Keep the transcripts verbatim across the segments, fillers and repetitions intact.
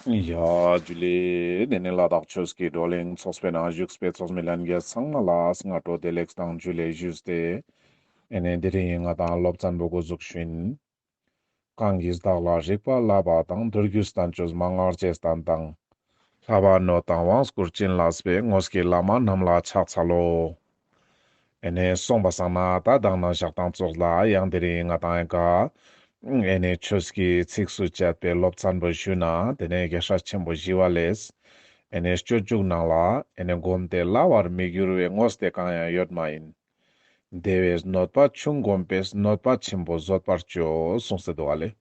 ཡ་ཇུ་ལེ། དེ་ནས་ལ་དྭགས་ཆོས་ཀྱི་བགྲོ་གླེང་ཚོགས་པའི་ནང་བཞུགས་པའི་ཚོགས་མི་ལྷན་རྒྱས་ཚང་མ་ལ་སྔ་དྲོ་བདེ་ལེགས་དང་ཇུ་ལེ་ཞུས་ཏེ། ཨེ་ནས་དེ་རིང་ང་དང་སློབ་ཚན་པོ་འགོ་འཛུགས་ཞུ་ཡིན། གང་གིས་བདག་ལ་རིག་པ་བསླབ་པ་དང་། མདོ་རྒྱུད་བསྟན་བཅོས་མན་ངག་རྗེས་བསྟན་དང་། ལྷག་པར་ནོད་དང་དབང་བསྐུར་བྱིན་བརླབས་པའི། དངོས་ཀྱི་བླ་མ་རྣམས་ལ་ཕྱག་འཚལ་ལོ། ཨེ་ནས་སོང་པ་སང་ན་ད་དང་ནང་ཞག་དང་ཙོགས་ལ་ཡང་དེ་རིང་ང་དང་ཨེ་ཀ་ཨེ་ནས་ཆོས་ཀྱི་ཚིགས་སུ་བཅད་པའི་སློབ་ཚན་པོ་ཞུ་ན་དེ་ནས་རྒྱལ་སྲས་ཆེན་པོ་ཞི་བ་ལྷས་ཨེ་ནས་སྤྱོད་འཇུག་ནང་ལ་ཨེ་ནས་བསྒོམས་ཏེ་སླ་བར་མི་འགྱུར་བའི་དངོས་དེ་གང་ཡང་ཡོད་མ་ཡིན། དེ་བས་གནོད་པ་ཆུང་བསྒོམས་པས་གནོད་པ་ཆེན་པོ་བཟོད་པར་བྱོས་གསུངས་ཏེ་འདུག་ག་ལེ།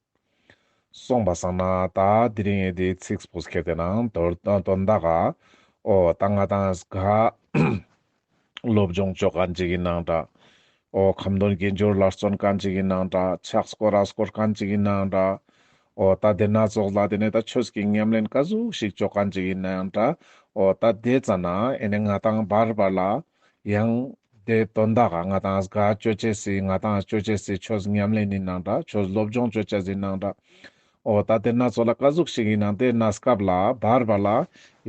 སོང་པ་སང་ན་ད་དེ་རིང་ངི་དེ་ཚིགས་པོ་ཁྱེར་ཏེ་ནང་དོན་དག་ག་འོ་ད་ང་དང་ག་སློབ་སྦྱོང་བཅོ་མཁན་ཅིག་ཡིན་ནའང་འདྲ། འོ་ཁ་འདོན་དགེ་སྦྱོར་ལ་བརྩོན་མཁན་ཅིག་ཡིན་ནའང་འདྲ། ཕྱག་སྐོར་ར་སྐོར་མཁན་ཅིག་ཡིན་ནའང་འདྲ། འོ་ད་དེ་ན་ཙོགས་ལ་དེ་ནས་ད་ཆོས་ཀྱི་ཉམས་ལེན་ག་ཟུག་ཞིག་བཅོ་མཁན་ཅིག་ཡིན་ནའང་འདྲ། འོ་ད་དེ་ཙ་ན་ཨེ་ནས་ང་དང་བར་བར་ལ་ཡང་དེ་དོན་དག་ག་ང་དང་ག་བཅོ་ཅེས་སི་ང་དང་བཅོ་ཅེས་སི་ཆོས་ཉམས་ལེན་ཡིན་ནའང་འདྲ། ཆོས་སློབ་སྦྱོང་བཅོ་ཅེས་ཡིན་ནའང་འདྲ། འོ་ད་དེ་ན་ཙོགས་ལ་ག་ཟུག་ཞིག་ཡིན་ནའང་དེ་ན་སྐབས་ལ་བར་བར་ལ་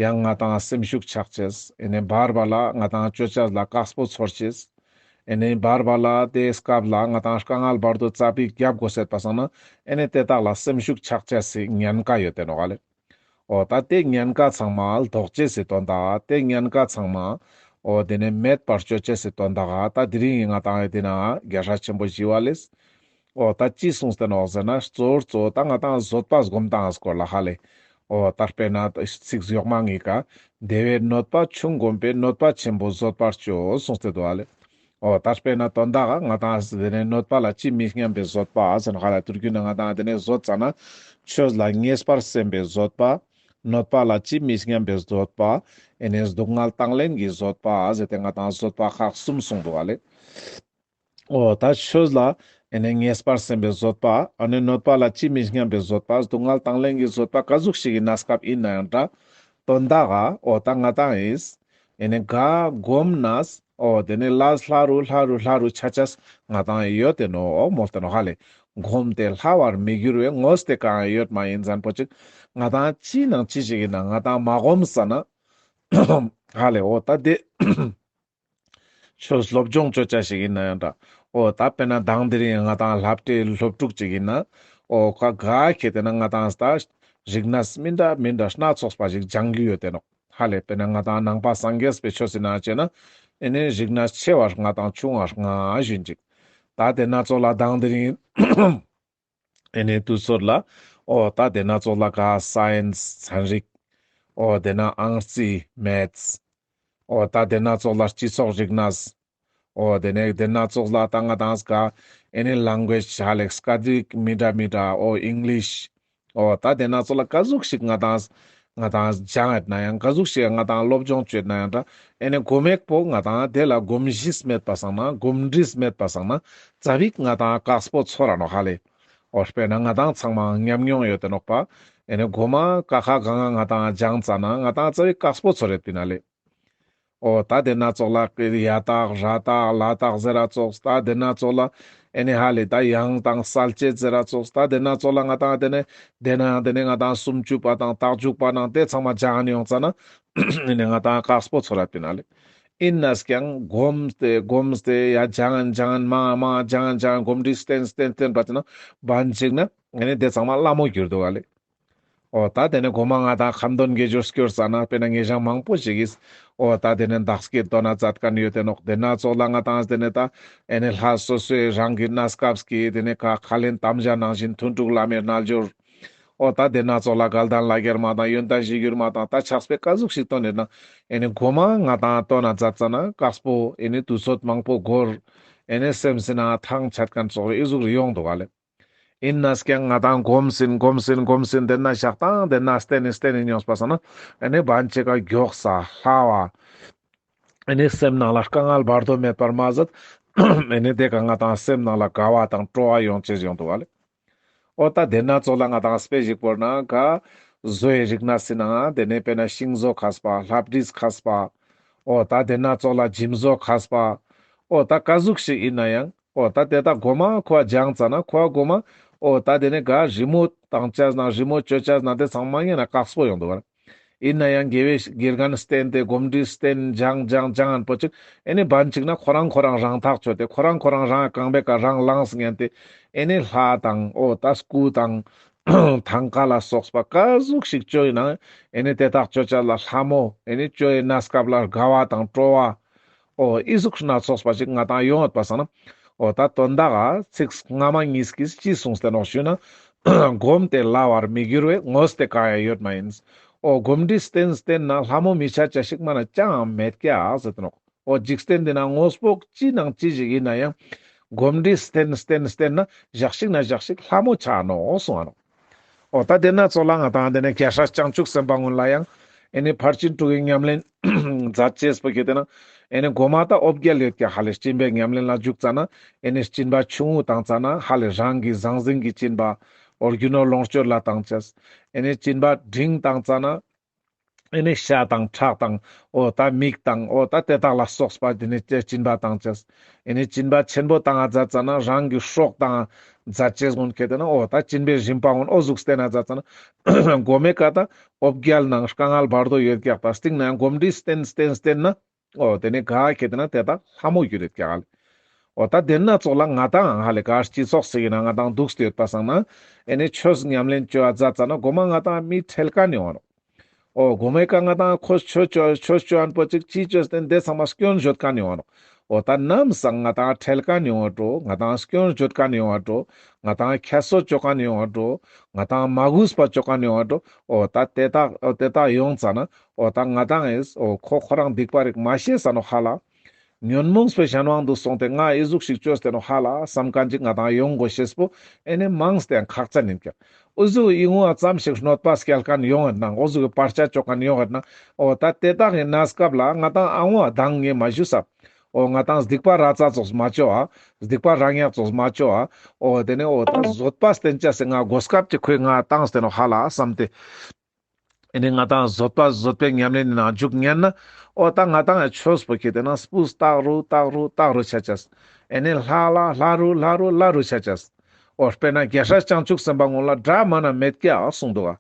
ཡང་ང་དང་སེམས་ཤུགས་ཆག་ཅེས། ཨེ་ནས་བར་བར་ལ་ང་དང་བཅོ་ཅེས་ལ་དཀགས་པོ་ཚོར་ཅེས། ཨེ་ནས་བར་བར་ལ་དེ་སྐབས་ལ་ང་དང་དཀའ་ངལ་བར་དུ་ཙ་པིག་རྒྱབ་དགོས་ཟེར་པ་སང་ན་ཨེ་ནས་དེ་དག་ལ་སེམས་ཤུགས་ཆག་ཅེས་སི་ཉེན་ཁ་ཡོད་དེ་ནོག་ག་ལེ། འོ་ད་དེ་ཉེན་ཁ་ཚང་མ་ལྡོག་ཅེས་སི་དོན་དག་དེ་ཉེན་ཁ་ཚང་མ་འོ་དེ་ནས་མེད་པར་བཅོ་ཅེས་སི་དོན་དག་ད་དེ་རིང་ང་དང་ཨེ་དེ་ན་རྒྱལ་སྲས་ཆེན་པོ་ཞི་བ་ལྷས། འོ་ད་ཅི་གསུངས་ཏེ་ནོག་ཟེར་ན་གཙོ་བོར་གཙོ་བོ་ད་ང་དང་བཟོད་པ་སྒོམ་སྟངས་སྐོར་ལ་ཧ་ལེ། འོ་ད་དཔེར་ན་ཚིག་ཡོག་མ་ངི་ཀ་དེ་བས་གནོད་པ་ཆུང་བསྒོམས་པས་གནོད་པ་ཆེན་པོ་བཟོད་པར་བྱོས་གསུངས་ཏེ་འདུག་ཧ་ལེ། འོ་ད་དཔེར་ན་དོན་དག་ང་དང་དེ་ནས་གནོད་པ་ལ་ཅི་མི་སྙམ་པའི་བཟོད་པ་ཟེར་ན་ཧ་ལེ། ཐུར་གུ་ན་ང་དང་དེ་ནས་བཟོད་ཙ་ན་ཆོས་ལ་ངེས་པར་སེམས་པའི་བཟོད་པ། གནོད་པ་ལ་ཅི་མི་སྙམ་པའི་བཟོད་པ། ཨེ་ནས་སྡུག་བསྔལ་དང་ལེན་གྱི་བཟོད་པ་ཟེར་ཏེ་ང་དང་བཟོད་པ་ཁག་གསུམ་གསུངས་འདུག་ཧ་ལེ། འོ་ད་ཆོས་ལ་ཨེ་ནས་ངེས་པར་སེམས་པའི་བཟོད་པ། ཨ་ནི་གནོད་པ་ལ་ཅི་མི་སྙམ་པའི་བཟོད་པ། སྡུག་བསྔལ་དང་ལེན་གྱི་བཟོད་པ་ག་ཟུག་ཞིག་གི་གནས་སྐབས་ཡིན་ནའང་འདྲ། དོན་དག་ག་འོ་ད་ང་དང་ཨིས་ཨེ་ནས་ག་བསྒོམས་ནས་འོ་དེ་ནས་ལས་སླ་རུ་སླ་རུ་སླ་རུ་ཆ་ཅེས་ང་དང་ཡོད་དེ་ནོག་མོལ་ཏེ་ནོག་ཧ་ལེ། བསྒོམས་ཏེ་སླ་བར་མི་འགྱུར་བའི་དངོས་དེ་གང་ཡོད་མ་ཡིན་ཟེར་པོ་ཅིག་ང་དང་ཅི་ནང་ཅི་ཞིག་ཡིན་ན་ང་དང་མ་བསྒོམས་ཙ་ན་ཧ་ལེ་འོ་ད་དེ་ཆོས་སློབ་སྦྱོང་བཅོ་ཅེས་ཞིག་ཡིན་ནའང་འདྲ། འོ་ད་དཔེར་ན་དང་དེ་རིང་ང་དང་སློབ་གྲྭའི་སློབ་ཕྲུག་ཅིག་ཡིན་ན་འོ་ཁ་ག་ཁེ་ཏེ་ན་ང་དང་ད་རིག་གནས་མི་འདྲ་མི་འདྲ་སྣ་ཚོགས་པ་ཞིག་སྦྱང་རྒྱུ་ཡོད་དེ་ནོག་ཧ་ལེ། དཔེར་ན་ང་དང་ནང་པ་སངས་རྒྱས་པའི་ཆོས་ཟེར་ན་བྱས་ན་ཨེ་ནས་རིག་གནས་ཆེ་བ་ལྔ་དང་ཆུང་བ་ལྔ་ཞིག་ཅིག་ད་དེ་ན་ཙོགས་ལ་དང་དེ་རིང་ཨེ་ནས་དུས་ཚོད་ལ་འོ་ད་དེ་ན་ཙོགས་ལ་ག་སའེནས་ཚན་རིག་འོ་དེ་ན་ཨང་རྩིས་མེཐས། འོ་ད་དེ་ན་ཙོགས་ལ་སྤྱི་ཚོགས་རིག་གནས། འོ་དེ་ནས་དེ་ན་ཙོགས་ལ་ད་ང་དང་ག་ཨེ་ནས་ལེང་གུ་ཨེཇ་ཧ་ལེ་སྐད་རིགས་མི་འདྲ་མི་འདྲ་འོ་ཨིང་ལིཤ། འོ་ད་དེ་ན་ཙོགས་ལ་ག་ཟུག་ཞིག་ང་དང་ང་དང་སྦྱང་ཡོད་ན་ཡང་ག་ཟུག་ཞིག་ང་དང་སློབ་སྦྱོང་བཅོ་ཡོད་ན་ཡང་འདྲ། ཨེ་ནས་གོ་མེག་པོ་ང་དང་དེ་ལ་གོམས་གཤིས་མེད་པ་སང་ན་གོམས་འདྲིས་མེད་པ་སང་ན་ཙ་པིག་ང་དང་དཀགས་པོ་ཚོར་ར་ནོག་ཧ་ལེ། འོ་དཔེར་ན་ང་དང་ཚང་མ་ཉམས་མྱོང་ཡོད་དེ་ནོག་པ། ཨེ་ནས་གོ་མ་ཀ་ཁ་ག་ང་ང་དང་སྦྱང་ཙ་ན་ང་དང་ཙ་པིག་དཀགས་པོ་ཚོར་ཡོད་པིན་ན་ལེ། འོ་ད་དེ་ན་ཙོགས་ལ་ཡ་དག་ར་དག་ལ་དག་ཟེར་ར་ཙོགས་ད་དེ་ན་ཙོགས་ལ་ཨེ་ནས་ཧ་ལེ་ད་ཡང་དང་གསལ་བྱེད་ཟེར་ར་ཙོགས་ད་དེ་ན་ཙོགས་ལ་ང་དང་དེ་ནས་དེ་ན་དེ་ནས་ང་དང་སུམ་ཅུ་པ་དང་རྟགས་འཇུག་པ་དང་དེ་ཚང་མ་སྦྱང་ཡོང་ཙ་ན་ཨེ་ནས་ང་དང་དཀགས་པོ་ཚོར་ར་པིན་ན་ལེ། ཡིན་ནས་ཀྱང་གོམས་ཏེ་གོམས་ཏེ་ཡ་སྦྱང་སྦྱང་མ་མ་སྦྱང་སྦྱང་གོམས་འདྲིས་བསྟེན་བསྟེན་བསྟེན་པ་ཅིག་ན་བན་ཅིག་ན་ཨེ་ནས་དེ་ཚང་མ་སླ་མོ་གྱུར་འདུག་ག་ལེ། འོ་ད་དེ་ནས་གོ་མ་ང་དང་ཁ་འདོན་དགེ་སྦྱོར་སྐྱོར་ཙ་ན་དཔེར་ན་ངེ་ཞང་མང་པོ་ཞིག་གིས་འོ་ད་དེ་ནས་བདག་བསྐྱེད་འདོན་ན་མཛད་མཁན་ཡོད་དེ་ནོག་དེ་ན་ཙོགས་ལ་ང་དང་དེ་ནས་ད་ཨེ་ནས་ལྷ་སོ་སོའི་རང་གི་གནས་སྐབས་ཀྱི་དེ་ནས་ཁ་ཁ་ལེན་དམ་བཅའ་ནང་བཞིན་ཐུན་དྲུག་བླ་མའི་རྣལ་འབྱོར། འོ་ད་དེ་ན་ཙོགས་ལ་དགའ་ལྡན་ལྷ་བརྒྱ་མ་དང་ཡོན་ཏན་གཞིར་གྱུར་མ་དང་ད་ཕྱག་དཔེ་ག་ཟུག་ཞིག་བཏོན་ཡོད་ན་ཨེ་ནས་གོ་མ་ང་དང་བཏོན་ན་མཛད་ཙ་ན་དཀགས་པོ་ཨེ་ནས་དུས་ཚོད་མང་པོ་འགོར་ཨེ་ནས་སེམས་སི་ནང་ཐང་ཆད་མཁན་ཙོགས་ཨི་ཟུག་རེ་ཡོང་འདུག་ག་ལེ། ཡིན་ནས་ཀྱང་ང་དང་གོམས་སིན་གོམས་སིན་གོམས་སིན་དེ་ན་ཞག་དང་དེ་ན་བསྟེན་ནས་བསྟེན་ནས་ཡོངས་པ་སང་ན་ཨེ་ནས་བན་ཅིག་ག་མགྱོགས་ས་སླ་བ། ཨེ་ནས་སེམས་ནང་ལ་དཀའ་ངལ་བར་དོ་མེད་པར་མ་ཟད་ཨེ་ནས་དེ་ཀ་ང་དང་སེམས་ནང་ལ་དགའ་བ་དང་སྤྲོ་བ་ཡོང་ཅེས་ཡོང་འདུག་ག་ལེ། འོ་ད་དེ་ན་ཙོགས་ལ་ང་དང་དཔེ་ཞིག་བོར་ན་ག་བཟོའི་རིག་གནས་སི་ནང་དེ་ནས་དཔེར་ན་ཤིང་བཟོ་མཁས་པ་ལྷ་བྲིས་མཁས་པ། འོ་ད་དེ་ན་ཙོགས་ལ་འཇིམ་བཟོ་མཁས་པ། འོ་ད་ག་ཟུག་ཞིག་ཡིན་ན་ཡང་འོ་ད་དེ་ད་གོ་མ་ཁོ་སྦྱང་ཙ་ན་ཁོ་གོ་མ་ འོ་ད་དེ་ནས་ག་རི་མོ་བཏང་ཅས་ན་རི་མོ་བཅོ་ཅས་ན་དེ་ཚང་མ་ཡིན་ན་དཀགས་པོ་ཡོང་འདུག་ག། ཡིན་ན་ཡང་དགེ་བའི་དགེ་རྒན་བསྟེན་ཏེ་གོམས་འདྲིས་བསྟེན་སྦྱང་སྦྱང་སྦྱང་ཨན་པོ་ཅིག་ཨེ་ནི་བན་ཅིག་ན་ཁོ་རང་ཁོ་རང་རང་ཐག་ཆོད་དེ་ཁོ་རང་ཁོ་རང་རང་རྐང་པའི་ཀ་རང་ལངས་ཉན་ཏེ་ཨེ་ནི་ལྷ་དང་འོ་ད་སྐུ་དང་ཐང་ཀ་ལ་སོགས་པ་ག་ཟུག་ཞིག་བཅོ་ཡིན་ན་ཨེ་ནི་དེ་དག་བཅོ་ཅས་ལ་ལྷ་མོ་ཨེ་ནི་བཅོ་ཡི་གནས་སྐབས་ལ་དགའ་བ་དང་སྤྲོ་བ། འོ་ཨི་ཟུག་སྣ་ཚོགས་པ་ཞིག་ང་ཏང་ཡོང་ཡོད་པ་སང་ན། འོ་ད་དོན་དག་ག་ཚིག་སྔ་མ་གཉིས་ཀྱིས་ཅི་གསུངས་ཏེ་ནོག་ཞུས་ན། སྒོམ་སྟེ་སླ་བར་མི་འགྱུར་བས་དངོས་དེ་གང་ཡང་ཡོད་མ་ཡིན། འོ་གོམས་འདྲིས་བསྟེན་བསྟེན་ན་ལྷ་མོ་མི་ཆ་ཅས་ཤིག་མ་ན་ཅང་མེད་ཀྱག་ཟེར་ཏེ་ནོག་འོ་འཇིག་རྟེན་འདི་ན་དངོས་པོ་ཅི་ནང་ཅི་ཞིག་ཡིན་ན་ཡང་། གོམས་འདྲིས་བསྟེན་བསྟེན་བསྟེན་ན་ཞག་ཞིག་ན་ཞག་ཞིག་ལྷ་མོ་ཆ་ནོག་གསུང་ང་ནོག་འོ་ད་དེ་ན་ཚོགས་ལ་ང་ཏང་དེ་ནས་རྒྱལ་སྲས་བྱང་ཆུབ་སེམས་དཔའ་ཀུན་ལ་ཡང་ཨེ་ནི་ཕར་ཕྱིན་དྲུག་གི་ཉམས་ལེན་མཛད་ཅེས་པོ་ཁྱེད་དེ་ན་ཨེ་ནི་གོ་མ་ད་འོ་བརྒྱལ་ཡོད་ཀྱག་ཧ་ལེ་སྦྱིན་པའི་ཉམས་ལེན་ལ་འཇུག་ཙ་ན་ཨེ་ནི་སྦྱིན་པ་ཆུང་ངུ་བཏང་ཙ་ན་ཧ་ལེ་རང་གི་ཟང་ཟིང་གི་སྦྱིན་པ་འོ་རྒྱུ་ནོར་ལོངས་སྤྱོད་ལ་བཏང་ཅེས་ཨེ་ནི་སྦྱིན་པ་འབྲིང་བཏང་ཙ་ན། ཨེ་ནི་ཤ་དང་ཁྲག་དང་འོ་ད་མིག་དང་འོ་ད་དེ་དག་ལ་སོགས་པ་དེ་ནི་སྦྱིན་པ་བཏང་ཅེས། ཨེ་ནི་སྦྱིན་པ་ཆེན་པོ་བཏང་ང་མཛད་ཙ་ན་རང་གི་སྲོག་བཏང་ང་མཛད་ཅེས་ཀུན་ཁྱེད་དེ་ན་འོ་ད་སྦྱིན་པའི་རིམ་པ་ཀུན་འོ་ཟུག་བསྟན་ན་མཛད་ཙ་ན་གོ་མའི་ཀ་ད་འོ་བརྒྱལ་ནང་དཀའ་ངལ་བར་དོ་ཡོད་ཀྱག་ད་སྟིང་ན་ཡང་གོམས་འདྲིས་བསྟེན་བསྟེན་བསྟེན་ན། འོ་དེ་ནི་ག་ཁྱེད་དེ་ན་དེ་དག་ལྷ་མོ་གྱུར་ཡོད་ཀྱག་ཧ་ལེ། འོ་ད་དེ་ན་ཚོགས་ལ་ང་ཏང་ཧ་ལེ་ག་སྤྱི་ཚོགས་ཟེར་གི་ན་ང་ཏང་འདུག་སྟེ་ཡོད་པ་སང་ན་ཨེ་ནི་ཆོས་ཉམས་ལེན་བཅོ་བ་མཛད་ཙ་ན་གོ་མ་ང་ཏང་མི་ཁྲེལ་མཁན་ཡོང་ང་ནོག་འོ་གོ་མའི་ཀ་ང་ཏང་ཁོ་ཆོས་བཅོ་ཆོས་བཅོ་ཨན་པོ་ཅིག་ཅི་བཅོས་ཏེ་དེ་ཚང་མ་སྐྱོན་བརྗོད་མཁན་ཡོང་ང་ནོག་འོ་ད་ནམ་སང་ང་ཏང་ཁྲེལ་མཁན་ཡོང་ང་འགྲོ། ང་ཏང་སྐྱོན་བརྗོད་མཁན་ཡོང་ང་འགྲོ། ང་ཏང་ཁྱད་གསོད་བཅོ་མཁན་ཡོང་ང་འགྲོ། ང་ཏང་མ་གུས་པ་བཅོ་མཁན་ཡོང་ང་འགྲོ། འོ་ད་དེ་དག་འོ་དེ་དག་ཡོང་ཙ་ན་འོ་ད་ང་ཏང་ཨེས་འོ་ཁོ་ཁོ་རང་སྡིག་པ་རིག་མ་ཤེས་ས་ནོག་ཧ་ལ། ཉོན་མོངས་པའི་གཞན་དབང་དུ་སོང་སྟེ་ང་ཨི་ཟུག་ཞིག་བཅོས་ཏེ་ནོག་ཧ་ལ་བསམ་མཁན་ཅིག་ང་ཏང་ཡོང་དགོས་ཤེས་པོ་ཨེ་ནི་མངས་ཏེ་ཡང་ཁག་ཅན་ཡིན་ཀྱག་འོ་ཟུག་ཨི་ངོ་ཨ་ཙམ་ཞིག་གནོད་པ་སྐྱལ་མཁན་ཡོང་ཡོད་ན་འོ་ཟུག་གི་བར་ཆད་བཅོ་མཁན་ཡོང་ཡོད་ན་འོ་ད་དེ་དག་གི་གནས་སྐབས་ལ་ང་ཏང་ཨ་ངོ་ཨ་དང་ངེ་མ་ཞུ་ས། འོ་ང་ཏང་སྡིག་པ་ར་ཙ་ཙོགས་མ་བཅོ་ཨ། སྡིག་པ་ར་ཉག་ཙོགས་མ་བཅོ་ཨ། འོ་དེ་ནས་འོ་ད་བཟོད་པ་བསྟེན་ཅས་སི་ང་གོ་སྐབས་ཅིག་ཁོས་ང་བཏང་སྟེ་ནོག་ཧ་ལ་བསམ་སྟེ། ཨེ་ནི་ང་ཏང་བཟོད་པ་བཟོད་པའི་ཉམས་ལེན་ནང་འཇུག་ཉན་ན། འོ་ད་ང་ཏང་ཡང་ཆོས་པོ་ཁྱེད་དེ་ན་སྤུས་དག་རུ་དག་རུ་དག་རུ་ཆ་ཅེས། ཨེ་ནི་ལྷ་ལ་ལྷ་རུ་ལྷ་རུ་ལྷ་རུ་ཆ་ཅེས། འོ་དཔེར་ན་རྒྱལ་སྲས་བྱང་ཆུབ་སེམས་དཔའ་ཀུན་ལ་དགྲ་མ་ན་མེད་ཀྱག་གསུངས་འདུག་ག་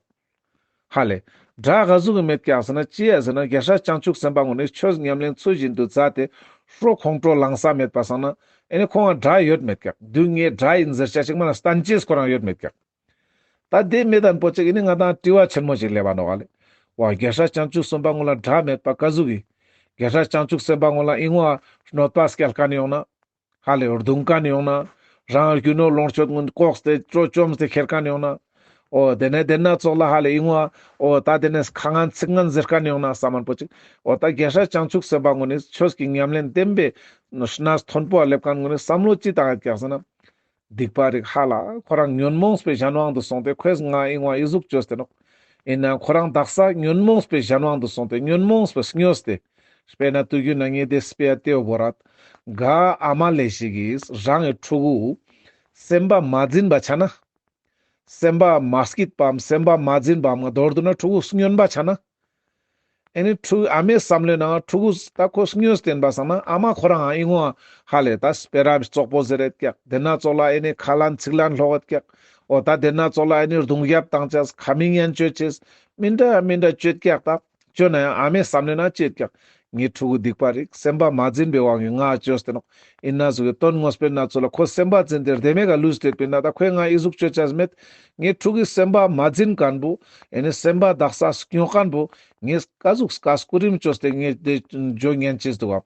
ཧ་ལེ། དགྲ་ག་ཟུག་གི་མེད་ཀྱག་ཟེར་ན་ཅི་ཡ་ཟེར་ན་རྒྱལ་སྲས་བྱང་ཆུབ་སེམས་དཔའ་ཀུན་ནི་ཆོས་ཉམས་ལེན་ཚུལ་བཞིན་དུ་མཛད་དེ་ཤོ་ཁོང་ཁྲོ་ལངས་ས་མེད་པ་སང་ན་ཨེ་ནི་ཁོང་ང་དགྲ་ཡོད་མེད་ཀྱག་དུས་ངའི་དགྲ་ཡིན་ཟེར་ཅས་ཅིག་མ་ན་སྟན་ཅེས་ཁོ་རང་ཡོད་མེད་ཀྱག་ད་དེ་མེད་དན་པོ་ཅིག་ཨེ་ནི་ང་ཏང་དྲི་བ་ཆེན་མོ་ཞིག་སླེབས་པ་ནོག་ཧ་ལེ། བ་རྒྱལ་སྲས་བྱང་ཆུབ་སེམས་དཔའ་ཀུན་ལ་དགྲ་མེད་པ་ག་ཟུག་གི། རྒྱལ་སྲས་བྱང་ཆུབ་སེམས་དཔའ་ཀུན་ལ་ཨི་ངོ་ཨ་གནོད་པ་སྐྱལ་མཁན་ཡོང་ན། ཧ་ལེ་རྡུང་མཁན་ཡོང་ན། རང་རྒྱུ་ནོར་ལོངས་སྤྱོད་ཀུན་བཀོག་སྟེ་བཅོམ་སྟེ་ཁྱེར་མཁན་ཡོང་ན། འོ་དེ་ནས་དེ་ན་ཚོགས་ལ་ཧ་ལེ་ཨི་ངོ་ཨ། འོ་ད་དེ་ནས་ཁ་ངན་ཚིག་ངན་ཟེར་མཁན་ཡོང་ན་བསམ་མན་པོ་ཅིག་འོ་ད་རྒྱལ་སྲས་བྱང་ཆུབ་སེམས་དཔའ་ཀུན་ནི་ཆོས་ཀྱི་ཉམས་ལེན་བསྟན་པའི་གནས་མཐོན་པོ་ལ་སླེབས་མཁན་ཀུན་ནི་བསམ་བློ་ཅི་བཏང་ཡོད་ཀྱག་ཟེར་ན། སྡིག་པ་རིག་ཧ་ལ་ཁོ་རང་ཉོན་མོངས་པའི་གཞན་དབང་དུ་སོང་སྟེ་ཁོས་ང་ཨི་ངོ་ཨ་ཨི་ཟུག་བཅོས་ཏེ་ནོག་ཡིན་ན་ཁོ་རང་དག་ས་ཉོན་མོངས་པའི་གཞན་དབང་དུ་སོང་སྟེ་ཉོན་མོངས་པས་སྨྱོས་ཏེ། དཔེར་ན་དུས་རྒྱུན་ན་ངས་དེ་སྤེ་ར་ཏེའོ་བོ་ར། ག་ཨ་མ་ལེ་ཞིག་གིས་རང་གི་ཕྲུ་གུ་སེམས་པ་མ་འཛིན་པ་ཆ་ན། སེམས་པ་མ་སྐྱིད་པའམ་སེམས་པ་མ་འཛིན་པའམ་མདོར་བསྡུ་ན་ཕྲུ་གུ་སྨྱོན་པ་ཆ་ན། ཨེ་ནི་ཕྲུ་ཨ་མའི་བསམ་བློའི་ནང་ཕྲུ་གུ་ད་ཁོ་སྨྱོས་ཏེ་ཡིན་པ་སང་ན་ཨ་མ་ཁོ་རང་ཨ་ཨི་ངོ་ཨ་ཧ་ལེ་ད་སྤེ་ར་བཙོག་པོ་ཟེར་ཡོད་ཀྱག་དེ་ན་ཚོགས་ལ་ཨེ་ནི་ཁ་ལན་ཚིག་ལན་སློག་ཡོད་ཀྱག་འོ་ད་དེ་ན་ཚོགས་ལ་ཨེ་ནི་རྡུང་རྒྱབ་བཏང་ཅས་ཁ་མི་ཉན་བཅོ་ཅས་མི་འདྲ་མི་འདྲ་བཅོ་ཡོད་ཀྱག་ད་བཅོ་ན་ཡང་ཨ་མའི་བསམ་བློའི་ནང་ཅི་ཡོད་ཀྱག་ངའི་ཕྲུ་གུ་སྡིག་པ་རིག་སེམས་པ་མ་འཛིན་པའི་དབང་གིས་ང་བཅོས་ཏེ་ནོག་ཡིན་ན་ཟུག་གི་དོན་དངོས་པོའི་ནང་ཚོགས་ལ་ཁོ་སེམས་པ་འཛིན་ཏེ་བདེ་མེད་ཀ་ལུས་ཏེ་ཡོད་པ་ཡིན་ན་ད་ཁོས་ང་ཨི་ཟུག་བཅོ་ཅས་མེད། ངའི་ཕྲུ་གུའི་སེམས་པ་མ་འཛིན་མཁན་པོ། ཨེ་ནི་སེམས་པ་དག་ས་སྨྱོ་མཁན་པོ། ངས་ཀ་ཟུག་ཀ་སྐུ་རིམ་བཅོས་ཏེ་ངས་དེ་བཅོ་ཉན་ཅེས་འདུག་ག་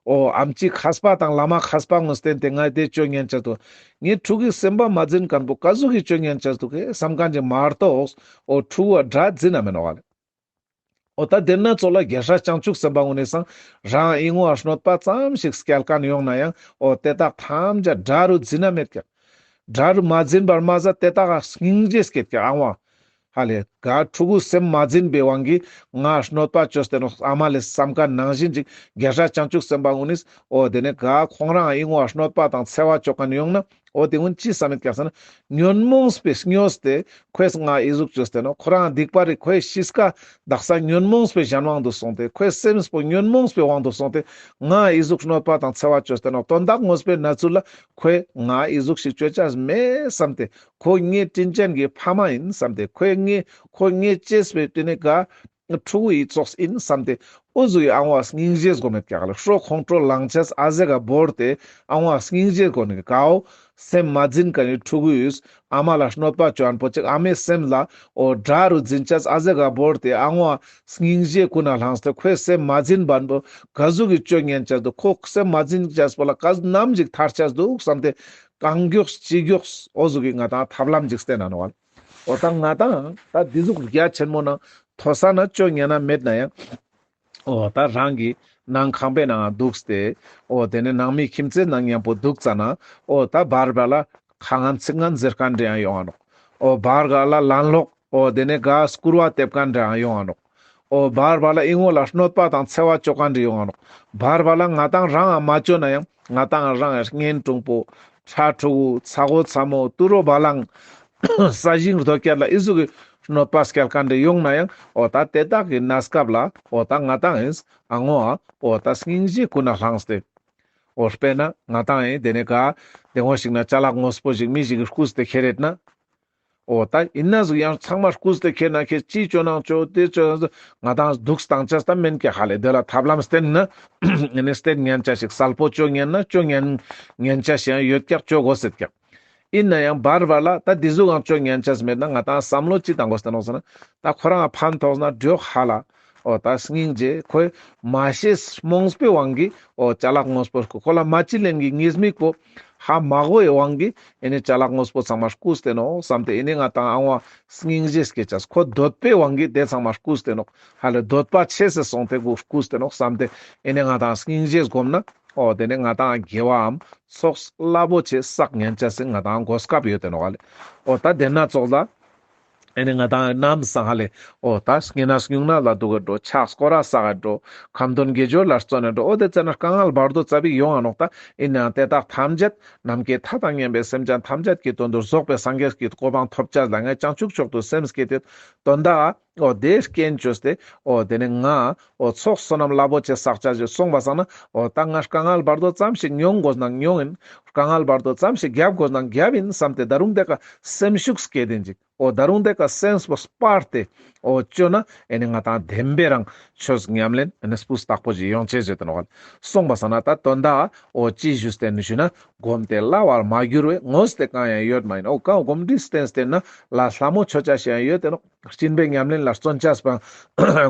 འོ་ཨམ་ཆི་མཁས་པ་དང་བླ་མ་མཁས་པ་ངོས་བསྟེན་ཏེ་ང་དེ་བཅོ་ཉན་ཅེས་འདུག་ངའི་ཕྲུ་གུའི་སེམས་པ་མ་འཛིན་མཁན་པོ་ཀ་ཟུག་གི་བཅོ་ཉན་ཅེས་འདུག་ག་བསམ་མཁན་ཅིག་མ་གཏོགས་འོ་ཕྲུ་གུ་དགྲ་འཛིན་ན་མེད་ནོག་ལེ། འོ་ད་དེ་ན་ཚོགས་ལ་རྒྱལ་སྲས་བྱང་ཆུབ་སེམས་དཔའ་ཀུན་ནི་སང་རང་ཨི་ངོ་ཨ་གནོད་པ་ཙམ་ཞིག་སྐྱལ་མཁན་ཡོང་ན་ཡང་འོ་དེ་དག་ཐམས་ཅད་དགྲ་རུ་འཛིན་ན་མེད་ཀྱག་དགྲ་རུ་མ་འཛིན་པར་མ་ཟད་དེ་དག་སྙིང་རྗེ་སྐྱེད་ཀྱག་ཨང་བ། ཧ་ལེ་ག་ཕྲུ་གུ་སེམས་མ་འཛིན་པའི་དབང་གིས་ང་གནོད་པ་བཅོས་ཏེ་ནོག་ཨ་མ་ལེ་བསམ་མཁན་ནང་བཞིན་ཅིག་རྒྱལ་སྲས་བྱང་ཆུབ་སེམས་དཔའ་ཀུན་ནི་འོ་དེ་ནས་ག་ཁོང་རང་ཨི་ངོ་ཨ་གནོད་པ་དང་འཚེ་བ་བཅོ་མཁན་ཡོང་ན་ འོ་དེ་ཀུན་ཅི་བསམ་མེད་ཀྱག་ཟེར་ན་ཉོན་མོངས་པའི་སྨྱོས་ཏེ་ཁོས་ང་འི་ཟུག་བཅོས་ཏེ་ནོག། ཁོ་རང་སྡིག་པ་རིག་ཁོའི་གཤིས་ཀ་དག་ས་ཉོན་མོངས་པའི་གཞན་དབང་དུ་སོང་སྟེ་ཁོའི་སེམས་པོ་ཉོན་མོངས་པའི་དབང་དུ་སོང་སྟེ་ང་འི་ཟུག་གནོད་པ་དང་འཚེ་བ་བཅོས་ཏེ་ནོག། དོན་དག་དངོས་པོའི་གནས་ཚུལ་ལ་ཁོས་ང་འི་ཟུག་ཞིག་བཅོ་ཅེས་མེད་བསམ་སྟེ་ཁོ་ངའི་དྲིན་ཅན་གྱི་ཕ་མ་ཡིན་བསམ་སྟེ་ཁོས་ངའི་ཁོ་ངའི་གཅེས་པའི་དེ་ནི་ག་ཕྲུ་གུ་ཡི་ཙོགས་ཡིན་བསམ་སྟེ་འོ་ཟུག་གི་ཨ་ཝ་སྙིང་རྗེ་སྒོམ་མེད་ཀྱག་ལ། ཤོ་ཁོང་ཁྲོ་ལངས་ཅེས་ཨ་ཟེ་ག་བོར་ཏེ་ཨ་ཝ་སྙིང་རྗེ་སྒོམ་ནི་གའོ། སེམས་མ་འཛིན་མཁན་ནི་ཕྲུ་གུ་ཡིས་ཨ་མ་ལ་གནོད་པ་བཅོ་མཁན་པོ་ཅིག་ཨ་མའི་སེམས་ལ་འོ་དགྲ་རུ་འཛིན་ཅེས་ཨ་ཟེ་ག་བོར་ཏེ་ཨ་ཝ་སྙིང་རྗེ་ཀུན་ནས་བླངས་ཏེ་ཁོའི་སེམས་མ་འཛིན་པ་པོ་ག་ཟུག་གི་བཅོ་ཉན་ཅེས་འདུག། ཁོ་སེམས་མ་འཛིན་ཅེས་པོ་ལ་ག་ནམ་ཞིག་ཐར་ཅེས་འདུག་བསམ་སྟེ་གང་མགྱོགས་ཅི་མགྱོགས་འོ་ཟུག་གི་ང་དང་ཐབས་ལམ་ཅིག་བསྟན་ན་ནོག་བ། འོ་ད་ང་དང་ད་འདི་ཟུག་རྒྱ་ཆེན་མོ་ནང་མཐོ་ས་ན་བཅོ་ཉན་ན་མེད་ན་ཡང་འོ་ད་རང་གི་ནང་ཁང་པའི་ནང་འདུག་སྟེ་འོ་དེ་ནས་ནང་མི་ཁྱིམ་མཚེས་ནང་མཉམ་པོ་འདུག་ཙ་ན་འོ་ད་བར་བར་ལ་ཁ་ངན་ཚིག་ངན་ཟེར་མཁན་འདྲ་ཡང་ཡོང་ང་ནོག། འོ་བར་བར་ལ་ལན་ལོག་འོ་དེ་ནས་ག་སྐུར་བ་འདེབས་མཁན་འདྲ་ཡང་ཡོང་ང་ནོག། འོ་བར་བར་ལ་ཨི་ངོ་ལ་གནོད་པ་དང་འཚེ་བ་བཅོ་མཁན་འདྲ་ཡོང་ང་ནོག། བར་བར་ལ་ང་དང་རང་ང་མ་བཅོ་ན་ཡང་ང་དང་རང་ངི་གཉེན་དྲུང་པོ་ཕྲུ་གུ་ཚ་བོ་ཚ་མོ་དུད་འགྲོ་བ་ལང་ས་ཞིང་རྡོ་སྐྱེད་ལ་ཨི་ཟུག་གི་གནོད་པ་སྐྱེལ་མཁན་འདྲ་ཡོང་ན་ཡང་འོ་ད་དེ་དག་གི་གནས་སྐབས་ལ་འོ་ད་ང་དང་ཨིན་ཨ་ངོ་ཨ་འོ་ད་སྙིང་རྗེ་ཀུན་ནས་བླངས་ཏེ་འོ་དཔེར་ན་ང་དང་ཨིན་དེ་ནས་ག་དེ་ངོ་ཞིག་ན་ཅ་ལག་དངོས་པོ་ཞིག་མི་ཞིག་གིས་རྐུས་ཏེ་ཁྱེར་རེད་ན། འོ་ད་ཨིན་ན་ཟུག་ཡང་ཚང་མ་རྐུས་ཏེ་ཁྱེར་ན་ཁྱེར་ཅི་བཅོ་ནང་བཅོ་དེ་བཅོ་ནང་བཅོ་ང་དང་སྡུག་བཏང་ཅེས་ད་མེན་ཀྱག་ཧ་ལེ། དེ་ལ་ཐབས་ལམ་བསྟེན་ན་ཨེ་ནས་བསྟེན་ཉན་ཅེས་ཤིག་གསལ་པོ་བཅོ་ཉན་ན་བཅོ་ཉན་ཉན་ཅེས་ཤིག་ཡང་ཡོད་ཀྱག། བཅོ་དགོས་ཟེར་ཀྱག། ཨིན་ན་ཡང་བར་བར་ལ་ད་འདི་ཟུག་ཡང་བཅོ་ཉན་ཅེས་མེད་ན་ང་དང་བསམ་བློ་ཅི་བཏང་དགོས་ཟེར་ནོག་ཟེར་ན་ད་ཁོ་རང་ཕན་ཐོགས་ན་འགྲིག་ཧ་ལ། འོ་ད་སྙིང་རྗེ་ཁོས་མ་ཤེས་རྨོངས་པའི་དབང་གིས་འོ་ཅ་ལག་དངོས་པོ་ཁོ་ལ་མ་ཅི་ལེན་གི་ཉེས་དམིགས་པོ་ཧ་མ་གོ་བའི་དབང་གིས་ཨེ་ནི་ཅ་ལག་དངོས་པོ་ཚང་མ་རྐུས་ཏེ་ནོག་བསམ་སྟེ་ཨེ་ནི་ང་དང་ཨ་ཝ་སྙིང་རྗེ་སྐྱེ་ཅེས། ཁོ་འདོད་པའི་དབང་གིས་དེ་ཚང་མ་རྐུས་ཏེ་ནོག། ཧ་ལེ་འདོད་པ་ཆེ་སེ་སོང་སྟེ་གུ་རྐུས་ཏེ་ནོག་བསམ་སྟེ་ཨེ་ནི་ང་དང་སྙིང་རྗེ་སྒོམ་ན་འོ་དེ་ནི་ང་དང་དགེ་བའམ་ཚོགས་རླབས་པོ་ཆེ་བསགས་ཉན་ཅེས་སི་ང་དང་གོ་སྐབས་ཡོད་དེ་ནོག་ཧ་ལེ། འོ་ད་དེ་ན་ཙོགས་ལ། ཨེ་ནི་ང་དང་ནམ་སང་ཧ་ལེ། འོ་ད་བསྙེན་གནས་སྨྱུང་གནས་ལ་འདུག་གི་འགྲོ། ཕྱག་སྐོར་ར་བསགས་གི་འགྲོ། ཁ་འདོན་དགེ་སྦྱོར་ལ་བརྩོན་ནས་འགྲོ། འོ་དེ་ཙ་ན་དཀའ་ངལ་བར་དོ་ཙ་པིག་ཡོང་ང་ནོག་ད། ཨིན་ནའང་དེ་དག་ཐམས་ཅད་ནམ་མཁའི་མཐའ་དང་མཉམ་པའི་སེམས་ཅན་ཐམས་ཅད་ཀྱི་དོན་དུ་རྫོགས་པའི་སངས་རྒྱས་ཀྱི་གོ་འཕང་ཐོབ་ཅེས་ལ་ངས་བྱང་ཆུབ་མཆོག་ཏུ་སེམས་བསྐྱེད་དེ་དོན་དག་འོ་དེ་རྐྱེན་བཅོས་ཏེ་འོ་དེ་ནི་ང་འོ་ཚོགས་བསོད་ནམས་རླབས་པོ་ཆེ་བསགས་ཅེས་ཞིག་སོང་བ་སང་ན་འོ་ད་ང་དཀའ་ངལ་བར་དོ་ཙམ་ཞིག་མྱོང་དགོས་ན་མྱོང་ཡིན། དཀའ་ངལ་བར་དོ་ཙམ་ཞིག་རྒྱབ་དགོས་ན་རྒྱབ་ཡིན་བསམ་སྟེ་ད་རུང་དེ་ཀ་སེམས་ཤུགས་སྐྱེད་དེ་འཇིག། འོ་ད་རུང་དེ་ཀ་སེམས་པོ་སྤར་ཏེ་འོ་བཅོ་ན་ཨེ་ནི་ང་དང་བདེན་པའི་རང་ཆོས་ཉམས་ལེན་ཨེ་ནི་སྤུས་དག་པོ་ཞིག་ཡོང་ཅེས་ཟེར་དེ་ནོག་ལེ། སོང་བ་སང་ན་ད་དོན་དག་འོ་ཅི་ཞུས་ཏེ་ནི་ཞུ་ན་སྒོམ་སྟེ་སླ་བར་མ་གྱུར་བའི་དངོས་དེ་གང་ཡང་ཡོད་མ་ཡིན། འོ་གང་སྒོམ་འདི་བསྟེན་བསྟེན་ན་ལ་སླ་མོ་ཆོ་ཅེས་ཤིག་ཡང་ཡོད་དེ་ནོག། སྦྱིན་པའི་ཉམས་ལེན་ལ་བརྩོན་ཅེས་པོ་ཡང་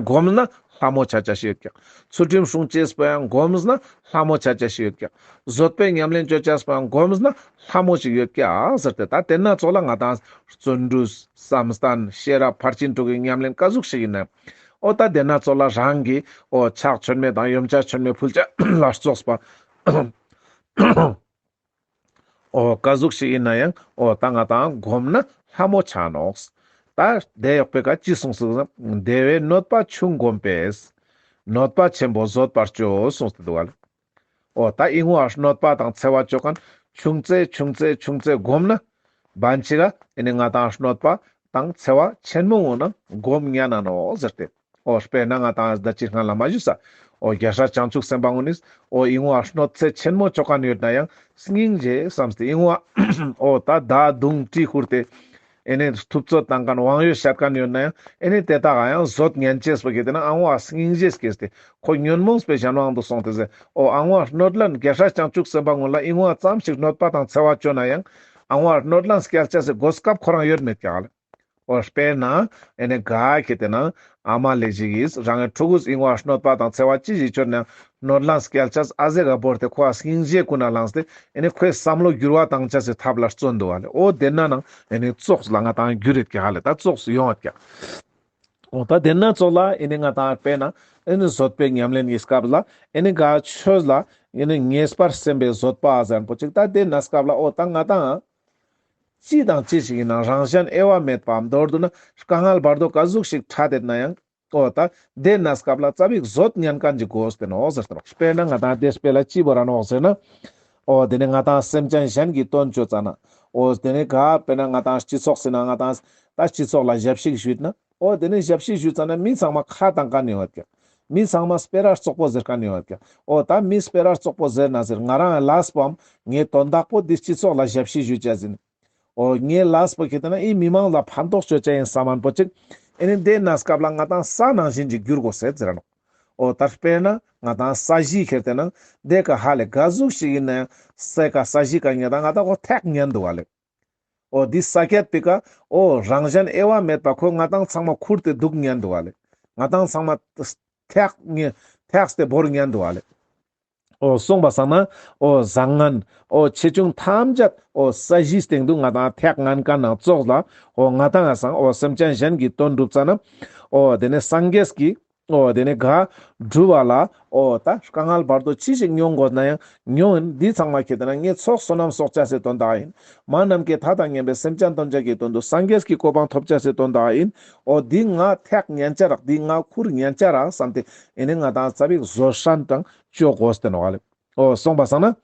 སྒོམ་ན་སླ་མོ་ཆ་ཅེས་ཤིག་ཡོད་ཀྱག། ཚུལ་ཁྲིམས་སྲུང་ཅེས་པོ་ཡང་སྒོམ་ན་སླ་མོ་ཆ་ཅེས་ཤིག་ཡོད་ཀྱག། བཟོད་པའི་ཉམས་ལེན་བཅོ་ཅེས་པོ་ཡང་སྒོམ་ན་སླ་མོ་ཞིག་ཡོད་ཀྱག་ཟེར་ཏེ། ད་དེ་ན་ཙོགས་ལ་ང་དང་བརྩོན་འགྲུས་བསམ་གཏན་ཤེས་རབ་ཕར་ཕྱིན་དྲུག་གི་ཉམས་ལེན་ཀ་ཟུག་ཞིག་ཡིན་ན་འོ་ད་དེ་ན་ཙོགས་ལ་རང་གི་འོ་ཕྱག་མཆོད་མེ་དང་ཡོན་ཆབ་མཆོད་མེ་ཕུལ་ཅེས་ལ་སོགས་པ་འོ་ཀ་ཟུག་ཞིག་ཡིན་ན་ཡང་འོ་ད་ང་དང་སྒོམ་ན་སླ་མོ་ཆ་ནོག། ད་དེ་ཡོག་པའི་ཀ་ཅི་གསུངས་སུག་ཟེར་ན། དེ་བས་གནོད་པ་ཆུང་བསྒོམས་པས། གནོད་པ་ཆེན་པོ་བཟོད་པར་བྱོས་གསུངས་ཏེ་འདུག་ག་ལེ། འོ་ད་ཨི་ངོ་ཨ་གནོད་པ་དང་འཚེ་བ་བཅོ་མཁན་ཆུང་ཙེ་ཆུང་ཙེ་ཆུང་ཙེ་སྒོམ་ན་བན་ཅིག་ག་ཨེ་ནི་ང་དང་གནོད་པ་དང་འཚེ་བ་ཆེན་མོ་འོང་ན་སྒོམ་ཉན་ན་ནོག་ཟེར་ཏེ། འོ་དཔེར་ན་ང་དང་ད་ཅི་སྔ་ལ་མ་ཞུས་ས། འོ་རྒྱལ་སྲས་བྱང་ཆུབ་སེམས་དཔའ་ངོ་ནིས་འོ་ཨི་ངོ་ཨ་གནོད་འཚེ་ཆེན་མོ་བཅོ་མཁན་ཡོད་ན་ཡང་སྙིང་རྗེ་བསམས་ཏེ་ཨི་ངོ་ཨ་འོ་ད་མདའ་མདུང་གྲི་ཁུར་ཏེ་ཨེ་ནི་ཐུབ་ཚོད་བཏང་མཁན་དབང་ཡོད་བཤད་མཁན་ཡོད་ན་ཡང་ཨེ་ནི་དེ་དག་ཡང་བཟོད་ཉན་ཅེས་པོ་གི་དེ་ན་ཨ་ངོ་ཨ་སྙིང་རྗེ་སྐྱེས་ཏེ་ཁོ་ཉོན་མོངས་པའི་གཞན་དབང་དུ་སོང་སྟེ་ཟེར། འོ་ཨ་ངོ་ཨ་གནོད་ལན་རྒྱལ་སྲས་བྱང་ཆུབ་སེམས་དཔའ་ངོ་ལ་ཨི་ངོ་ཨ་ཙམ་ཞིག་གནོད་པ་དང་འཚེ་བ་བཅོ་ན་ཡང་ཨ་ངོ་ཨ་གནོད་ལན་སྐྱལ་ཅེས་སི་གོ་སྐབས་ཁོ་རང་ཡོད་མེད་ཀྱག་ལེ། འོ་དཔེར་ན་ཨེ་ནི་ག་ཁེ་ཏེ་ན་ཨ་མ་ལེ་ཞིག་གིས་རང་གི་ཕྲུ་གུས་ཨི་ངོ་ཨ་གནོད་པ་དང་འཚེ་བ་ཅི་ཞིག་བཅོས་ན་གནོད་ལན་སྐྱལ་ཅེས་ཨ་ཟེ་ག་བོར་ཏེ་ཁོ་ཨ་སྙིང་རྗེ་ཀུན་ནས་བླངས་ཏེ་ཨེ་ནི་ཁོའི་བསམ་བློ་འགྱུར་བ་བཏང་ཅེས་སི་ཐབས་ལ་བརྩོན་འདུག་ག་ལེ། འོ་དེ་ན་ནང་ཨེ་ནི་ཙོགས་ལ་ང་དང་འགྱུར་ཡོད་ཀྱག་ལེ། ད་ཙོགས་ཡོང་ཡོད་ཀྱག། འོ་ད་དེ་ན་ཙོགས་ལ་ཨེ་ནི་ང་དང་དཔེར་ན་ཨེ་ནི་བཟོད་པའི་ཉམས་ལེན་གྱི་སྐབས་ལ་ཨེ་ནི་ག་ཆོས་ལ་ཨེ་ནི་ངེས་པར་སེམས་པའི་བཟོད་པ་ཟེར་པོ་ཅིག། ད་དེ་ན་སྐབས་ལ་འོ་ད་ང་དང་ཅི་དང་ཅི་ཞིག་ཡིན་ན་རང་གཞན་དབྱེ་བ་མེད་པའམ་མདོར་བསྡུ་ན་དཀའ་ངལ་བར་དོ་ག་ཟུག་ཞིག་འཕྲད་དེ་ན་ཡང་འོ་ད་དེ་ན་སྐབས་ལ་ཙ་པིག་བཟོད་ཉན་མཁན་ཅིག་དགོས་ཏེ་ནོག་ཟེར་ཏེ་ནོག། དཔེར་ན་ང་དང་དེ་དཔེ་ལ་ཅི་བོ་ར་ནོག་ཟེར་ན། འོ་དེ་ནས་ང་དང་སེམས་ཅན་གཞན་གྱི་དོན་བཅོ་ཙ་ན། འོ་དེ་ནས་ག་དཔེར་ན་ང་དང་སྤྱི་ཚོགས་ཟེར་ན་ང་དང་ད་སྤྱི་ཚོགས་ལ་ཞབས་ཕྱི་ཞུས་ན། འོ་དེ་ནས་ཞབས་ཕྱི་ཞུས་ཙ་ན་མི་ཚང་མ་ཁ་བཏང་མཁན་ཡོད་ཀྱག། མི་ཚང་མ་སྤེ་ར་བཙོག་པོ་ཟེར་མཁན་ཡོད་ཀྱག། འོ་ད་མི་སྤེ་ར་བཙོག་པོ་ཟེར་ན་ཟེར། ང་རང་ལས་པོའམ་ངའི་དོན་དག་པོ་འདི་སྤྱི་ཚོགས་ལ་ཞབས་ཕྱི་ཞུ་ཅེས་ཡིན། འོ་ངའི་ལས་པོ་ཁེ་ཏེ་ན་ཨི་མི་མང་ལ་ཕན་ཐོགས་བཅོ་ཅེས་ཡིན་བསམ་མཁན་པོ་ཅིག། ཨེ་ནི་དེ་གནས་སྐབས་ལ་ང་དང་ས་ནང་བཞིན་གྱི་འགྱུར་དགོས་ཟེར་ཟེར་ནོག། འོ་ད་དཔེར་ན་ང་དང་ས་གཞི་ཁེ་ཏེ་ན་དེ་ཀ་ཧ་ལས་ག་ཟུག་ཞིག་ཡིན་ན་ཡང་ས་ཀ་ས་གཞི་ཀ་ཉེ་དང་ང་དང་ཁོ་ཐེག་ཉན་འདུག་ག་ལེ། འོ་འདི་ས་ཀྱད་པི་ཀ་འོ་རང་གཞན་དབྱེ་བ་མེད་པ་ཁོ་ང་དང་ཚང་མ་ཁུར་ཏེ་འདུག་ཉན་འདུག་ག་ལེ། ང་དང་ཚང་མ་ཐེག་ཉན་ཐེག་སྟེ་བོར་ཉན་འདུག་ག་ལེ། འོ་སོང་པ་སང་ན་འོ་བཟང་ངན་འོ་ཆེ་ཆུང་ཐམས་ཅད་འོ་ས་གཞིའི་སྟེང་དུ་ང་དང་ཐེག་ངན་ཀ་ནང་ཙོགས་ལ། འོ་ང་དང་ང་སང་འོ་སེམས་ཅན་གཞན་གྱི་དོན་སྒྲུབ་ཙ་ན། འོ་དེ་ནས་སངས་རྒྱས་ཀྱི་འོ་དེ་ནས་ག་སྒྲུབ་པ་ལ་འོ་ད་དཀའ་ངལ་བར་དོ་ཅི་ཞིག་མྱོང་དགོས་ན་ཡང་མྱོང་ཡིན། འདི་ཚང་མ་ཁེ་ཏེ་ན་ངའི་ཚོགས་བསོད་ནམས་གསོག་ཅེས་སི་དོན་དག་ཡིན། མ་ནམ་མཁའི་མཐའ་དང་མཉམ་པའི་སེམས་ཅན་དོན་བྱ་གི་དོན་དུ་སངས་རྒྱས་ཀྱི་གོ་འཕང་ཐོབ་ཅེས་སི་དོན་དག་ཡིན། འོ་འདི་ང་ཐེག་ཉན་ཅ་རག། འདི་ང་ཁུར་ཉན་ཅ་རག་བསམ་སྟེ་ཨེ་ནི་ང་དང་ཙ་པིག་བཟོད་བསྲན་དང་བཅོ་དགོས་ཏེ་ནོག་ལེ། འོ་སོང་པ་སང་ན།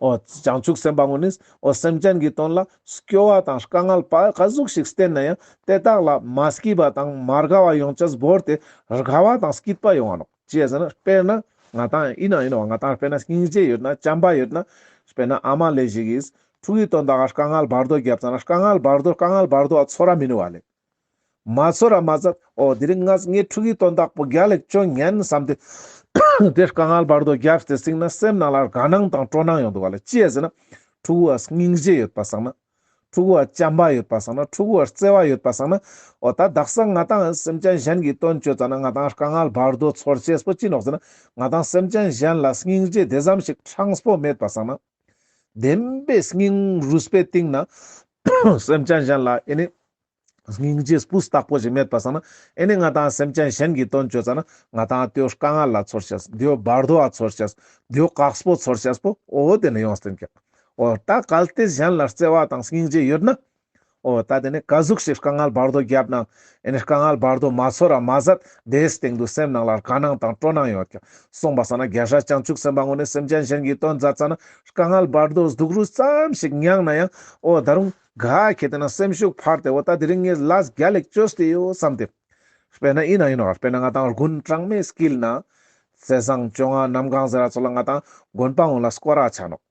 འོ་བྱང་ཆུབ་སེམས་དཔའ་ངོ་ནི་འོ་སེམས་ཅན་གྱི་དོན་ལ་སྐྱོ་བ་དང་དཀའ་ངལ་པ་ག་ཟུག་ཞིག་བསྟེན་ན་ཡང་དེ་དག་ལ་མ་སྐྱིད་པ་དང་མ་དགའ་བ་ཡོང་ཅེས་བོར་ཏེ་དགའ་བ་དང་སྐྱིད་པ་ཡོང་ང་ནོག། ཅི་ཡ་ཟེར་ན་དཔེར་ན་ང་དང་ཡིན་ན་ཡིན་ནོག། ང་དང་དཔེར་ན་སྙིང་རྗེ་ཡོད་ན་བྱམས་པ་ཡོད་ན། དཔེར་ན་ཨ་མ་ལེ་ཞིག་གིས་ཕྲུ་གུའི་དོན་དག་ག་དཀའ་ངལ་བར་དོ་བརྒྱབ་ཙ་ན་དཀའ་ངལ་བར་དོ་དཀའ་ངལ་བར་དོ་བ་ཚོར་ར་མི་ནུས་པ་ལེ། མ་ཚོར་ར་མ་ཟད་འོ་དེ་རིང་ངས་ངའི་ཕྲུ་གུའི་དོན་དག་པོ་རྒྱལ་ལེགས་བཅོ་ཉན་བསམ་སྟེ་དེ་དཀའ་ངལ་བར་དོ་བརྒྱབ་སྟེ་སྟིང་ན་སེམས་ནང་ལ་དགའ་སྣང་དང་སྤྲོ་སྣང་ཡོང་འདུག་ག་ལེ། ཅི་ཡ་ཟེར་ན་ཕྲུ་གུ་བ་སྙིང་རྗེ་ཡོད་པ་སང་ན། ཕྲུ་གུ་བ་བྱམས་པ་ཡོད་པ་སང་ན། ཕྲུ་གུ་བ་བརྩེ་བ་ཡོད་པ་སང་ན། འོ་ད་དག་ས་ང་དང་སེམས་ཅན་གཞན་གྱི་དོན་བཅོ་ཙ་ན་ང་དང་དཀའ་ངལ་བར་དོ་ཚོར་ཅེས་པོ་ཅི་ནོག་ཟེར་ན་ང་དང་སེམས་ཅན་གཞན་ལ་སྙིང་རྗེ་དེ་ཙམ་ཞིག་དྲང་པོ་མེད་པ་སང་ན། བདེན་པའི་སྙིང་རུས་པའི་གཏིང་ན་སེམས་ཅན་གཞན་ལ་ཨེ་ནི་སྙིང་རྗེ་སྤུས་དག་པོ་ཞིག་མེད་པ་སང་ན། ཨེ་ནི་ང་དང་སེམས་ཅན་གཞན་གྱི་དོན་བཅོ་ཙ་ན་ང་དང་དེའོ་དཀའ་ངལ་ལ་ཚོར་ཤེས། དེའོ་བར་དོ་བ་ཚོར་ཤེས། དེའོ་དཀགས་པོ་ཚོར་ཤེས་པོ་འོ་དེ་ནི་ཡོང་སྟེ་ཀྱག། འོ་ད་གལ་ཏེ་གཞན་ལ་བརྩེ་བ་དང་སྙིང་རྗེ་ཡོད་ན། འོ་ད་དེ་ནི་ག་ཟུག་ཞིག་དཀའ་ངལ་བར་དོ་བརྒྱབ་ན་ཨེ་ནི་དཀའ་ངལ་བར་དོ་མ་ཚོར་ར་མ་ཟད་དེའི་སྟེང་དུ་སེམས་ནང་ལ་དགའ་སྣང་དང་སྤྲོ་སྣང་ཡོད་ཀྱག། སོང་པ་སང་ན་རྒྱལ་སྲས་བྱང་ཆུབ་སེམས་དཔའ་ངོ་ནི་སེམས་ཅན་གཞན་གྱི་དོན་མཛད་ཙ་ན་དཀའ་ངལ་བར་དོ་སྡུག་རུས་ཙམ་ཞིག་མྱངས་ན་ཡང་འོ་ད་རུང་ག་ཁེ་ཏེ་ན་སེམས་ཤུགས་འཕར་ཏེ་འོ་ད་དེ་རིང་ངས་ལས་རྒྱལ་ལེགས་བཅོས་ཏེ་ཡོད་བསམ་སྟེ། དཔེར་ན་ཡིན་ན་ཡིན་ནོག། དཔེར་ན་ང་དང་དགུན་གྲང་མོའི་དཀྱིལ་ན་ཟེ་ཟང་བཅོ་ལྔ་གནམ་གང་ཟེར་ར་ཙོགས་ལ་ང་དང་དགོན་པ་ངོ་ལ་སྐོར་ར་ཆ་ནོག།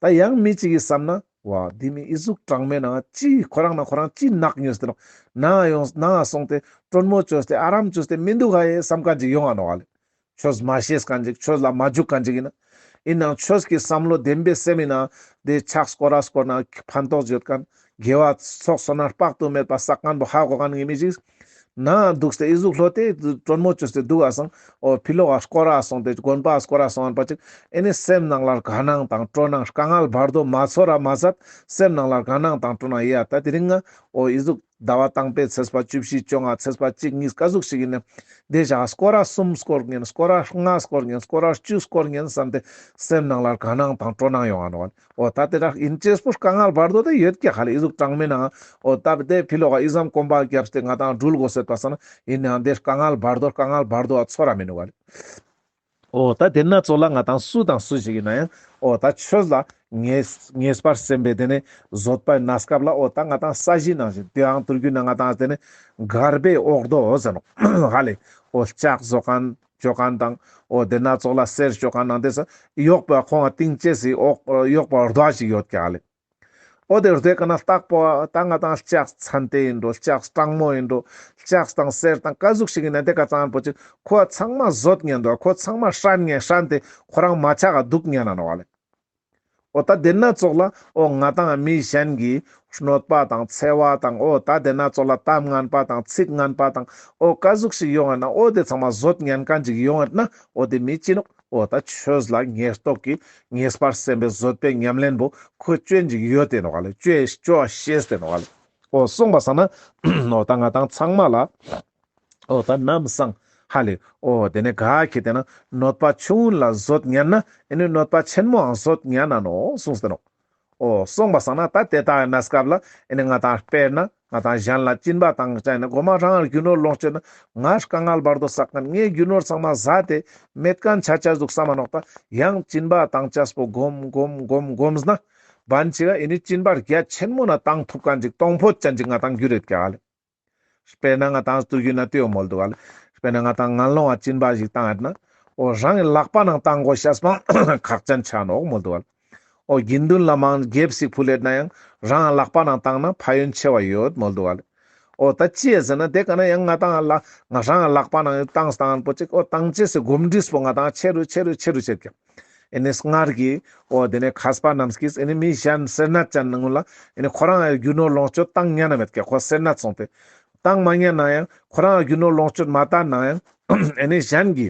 ད་ཡང་མི་གཅིག་གིས་བསམ་ན་བ་འདི་མི་ཨི་ཟུག་གྲང་མོའི་ནང་ཅི་ཁོ་རང་ན་ཁོ་རང་ཅི་ནག་ཉོས་ཏེ་ནོག། ནང་ཡོང་ནང་སོང་སྟེ་དྲོན་མོ་བཅོས་ཏེ་ཨ་རམ་བཅོས་ཏེ་མི་འདུག་ག་ཡེ་བསམ་མཁན་ཅིག་ཡོང་ང་ནོག་ལེ། ཆོས་མ་ཤེས་མཁན་ཅིག་ཆོས་ལ་མ་འཇུག་མཁན་ཅིག་ཡིན་ན། ཡིན་ནའང་ཆོས་ཀྱི་བསམ་བློ་ལྡན་པའི་སེམས་ཡིན་ན་དེ་ཕྱག་སྐོར་ར་སྐོར་ན་ཕན་ཐོགས་ཡོད་མཁན། དགེ་བ་ཚོགས་བསོད་ནམས་དཔག་ཏུ་མེད་པ་བསགས་མཁན་པོ་ཧ་གོ་མཁན་གྱི་མི་ཞིག་ནང་འདུག་སྟེ་ཨི་ཟུག་ལྷོད་དེ་དྲོན་མོ་བཅོས་ཏེ་འདུག་ག་སང་འོ་ཕི་ལོག་ག་སྐོར་ར་སོང་སྟེ་དགོན་པ་སྐོར་ར་སོང་བ་ཅིག་ཨེ་ནི་སེམས་ནང་ལ་དགའ་སྣང་དང་སྤྲོ་སྣང་དཀའ་ངལ་བར་དོ་མ་ཚོར་ར་མ་ཟད་སེམས་ནང་ལ་དགའ་སྣང་དང་སྤྲོ་སྣང་ཡ་ད་དེ་རིང་ང་འོ་ཨི་ཟུག་ཟླ་བ་དང་པོའི་ཚེས་པ་བཅུ་བཞི་བཅོ་ལྔ་ཚེས་པ་གཅིག་གཉིས་ག་ཟུག་ཞིག་ཡིན་ན། དེ་བཞག་སྐོར་ར་གསུམ་སྐོར་ཉན། སྐོར་ར་ལྔ་སྐོར་ཉན། སྐོར་ར་བཅུ་སྐོར་ཉན་བསམ་སྟེ་སེམས་ནང་ལ་དགའ་སྣང་དང་སྤྲོ་སྣང་ཡོང་ང་ནོག། འོ་ད་དེ་དག་ཡིན་ཅེས་པོ་དཀའ་ངལ་བར་དོ་དེ་ཡོད་ཀྱག་ཧ་ལེ། ཨི་ཟུག་གྲང་མོའི་ནང་འོ་ད་དེ་ཕི་ལོག་ག་ཨི་ཙམ་གོམ་པ་བརྒྱབ་སྟེ་ང་དང་འགྲུལ་དགོས་ཟེར་པ་སང་ན་ཡིན་ནའང་དེ་དཀའ་ངལ་བར་དོ་དཀའ་ངལ་བར་དོ་བ་ཚོར་ར་མི་ནུག་ག་ལེ། འོ་ད་དེ་ན་ཙོགས་ལ་ང་དང་སུ་དང་སུ་ཞིག་ཡིན་ན་ཡང་འོ་ད་ཆོས་ལ་ངེས་ངེས་པར་སེམས་པའི་དེ་ནས་བཟོད་པའི་གནས་སྐབས་ལ་འོ་ད་ང་དང་ས་གཞི་ནང་བཞིན་དེའང་དུར་རྒྱུད་ན་ང་དང་དེ་ནས་གར་པའི་འོག་རྡོ་འོ་ཟེར་ནོག་ཧ་ལེ། འོ་ལྕགས་བཟོ་མཁན་བཅོ་མཁན་དང་འོ་དེ་ན་ཙོགས་ལ་གསེར་བཅོ་མཁན་ནང་དེ་ས་གཡོག་པོ་ཁོང་ང་བཏིང་ཅེས་སི་འོག་གཡོག་པོ་རྡོ་ཞིག་ཡོད་ཀྱག་ཧ་ལེ། འོ་དེ་རྡོའི་ཀ་ན་བཏགས་པོ་ད་ང་དང་ལྕགས་ཚན་ཏེ་ཡིན་འགྲོ། ལྕགས་སྤྲང་མོ་ཡིན་འགྲོ། ལྕགས་དང་གསེར་དང་ག་ཟུག་ཞིག་ཡིན་ན་དེ་ཀ་ཚང་པོ་ཅིག་ཁོ་ཚང་མ་བཟོད་ཉན་འདུག། ཁོ་ཚང་མ་སྲན་ཉན་སྲན་ཏེ་ཁོ་རང་མ་ཆག་ག་འདུག་ཉན་ན་ནོག་ལེ། འོ་ད་དེ་ན་ཙོགས་ལ་འོ་ང་དང་མི་གཞན་གྱི་གནོད་པ་དང་འཚེ་བ་དང་འོ་ད་དེ་ན་ཙོགས་ལ་གཏམ་ངན་པ་དང་ཚིག་ངན་པ་དང་འོ་ག་ཟུག་ཞིག་ཡོང་ཡོད་ན་འོ་དེ་ཚང་མ་བཟོད་ཉན་མཁན་ཅིག་ཡོང་ཡོད་ན་འོ་དེ་མི་ཅི་ནོག། འོ་ད་ཆོས་ལ་ངེས་རྟོགས་ཀྱི་ངེས་པར་སེམས་པའི་བཟོད་པའི་ཉམས་ལེན་པོ་ཁོ་སྐྱོན་ཅིག་ཡོད་དེ་ནོག་ལེ། སྐྱོན་སྐྱོན་ཤེས་ཏེ་ནོག་ལེ། འོ་སོང་པ་སང་ན་འོ་ད་ང་དང་ཚང་མ་ལ་འོ་ད་ནམ་སང་ཧ་ལེ་འོ་དེ་ནས་ག་ཁེ་ཏེ་ན་གནོད་པ་ཆུང་ངུ་ལ་བཟོད་ཉན་ན་ཨེ་ནི་གནོད་པ་ཆེན་མོའང་བཟོད་ཉན་ན་ནོག་གསུངས་ཏེ་ནོག། འོ་སོང་པ་སང་ན་ད་དེ་དག་གི་གནས་སྐབས་ལ་ཨེ་ནི་ང་དང་དཔེར་ན་ ང་ཏང་གཞན་ལ་སྦྱིན་པ་བཏང་ཅེས་ན་གོ་མ་རང་རྒྱུ་ནོར་ལོངས་སྤྱོད་ན་ང་དཀའ་ངལ་བར་དོ་བསགས་མཁན་ངའི་རྒྱུ་ནོར་ཚང་མ་ཟད་དེ་མེད་མཁན་ཆ་ཆ་ཟུག་བསམ་མ་ནོག་ད་ཡང་སྦྱིན་པ་བཏང་ཅེས་པོ་སྒོམ་སྒོམ་སྒོམ་སྒོམ་ན་བན་ཆེ་ག་ཨེ་ནི་སྦྱིན་པ་རྒྱ་ཆེན་མོ་ན་བཏང་ཐུབ་མཁན་ཅིག་གཏོང་ཕོད་ཅན་ཅིག་ང་ཏང་འགྱུར་ཡོད་ཀྱག་ལེ། དཔེར་ན་ང་ཏང་སྟུ་གུ་ན་ཏེའོ་མོལ་འདུག་ག་ལེ། དཔེར་ན་ང་ཏང་ངན་སློང་ང་སྦྱིན་པ་ཞིག་བཏང་ཡོད་ན་འོ་རང་གི་ལག་པ་ནང་བཏང་དགོས་ཤེས་པོ་ཁག་ཅན་ཆ་ནོག་མོལ་འདུག་ག་ལེ། འོ་དགེ་འདུན་ལ་མང་རྒྱལ་ཞིག་ཕུལ་ཡོད་ན་ཡང་རང་ལག་པ་ནང་བཏང་ན་ཕན་ཡོན་ཆེ་བ་ཡོད་མོལ་འདུག་ག་ལེ། འོ་ད་ཅི་ཡ་ཟེར་ན་དེ་ག་ན་ཡང་ང་ཏང་ལ་ང་རང་ལག་པ་ནང་བཏང་བཏང་པོ་ཅིག་འོ་བཏང་ཅེས་སི་གོམས་འདྲིས་པོ་ང་ཏང་ཆེ་རུ་ཆེ་རུ་ཆེ་རུ་ཆེད་ཀྱག་ཨེ་ནི་སྔར་གྱི་འོ་དེ་ནས་མཁས་པ་རྣམས་ཀྱིས་ཨེ་ནི་མི་གཞན་སེར་སྣ་ཅན་ནང་ལ་ཨེ་ནི་ཁོ་རང་རྒྱུ་ནོར་ལོངས་སྤྱོད་བཏང་ཉན་ན་མེད་ཀྱག་ཁོ་སེར་སྣ་སོང་སྟེ་བཏང་མ་ཉན་ན་ཡང་ཁོ་རང་རྒྱུ་ནོར་ལོངས་སྤྱོད་མ་བཏང་ན་ཡང་ཨེ་ནི་གཞན་གྱི་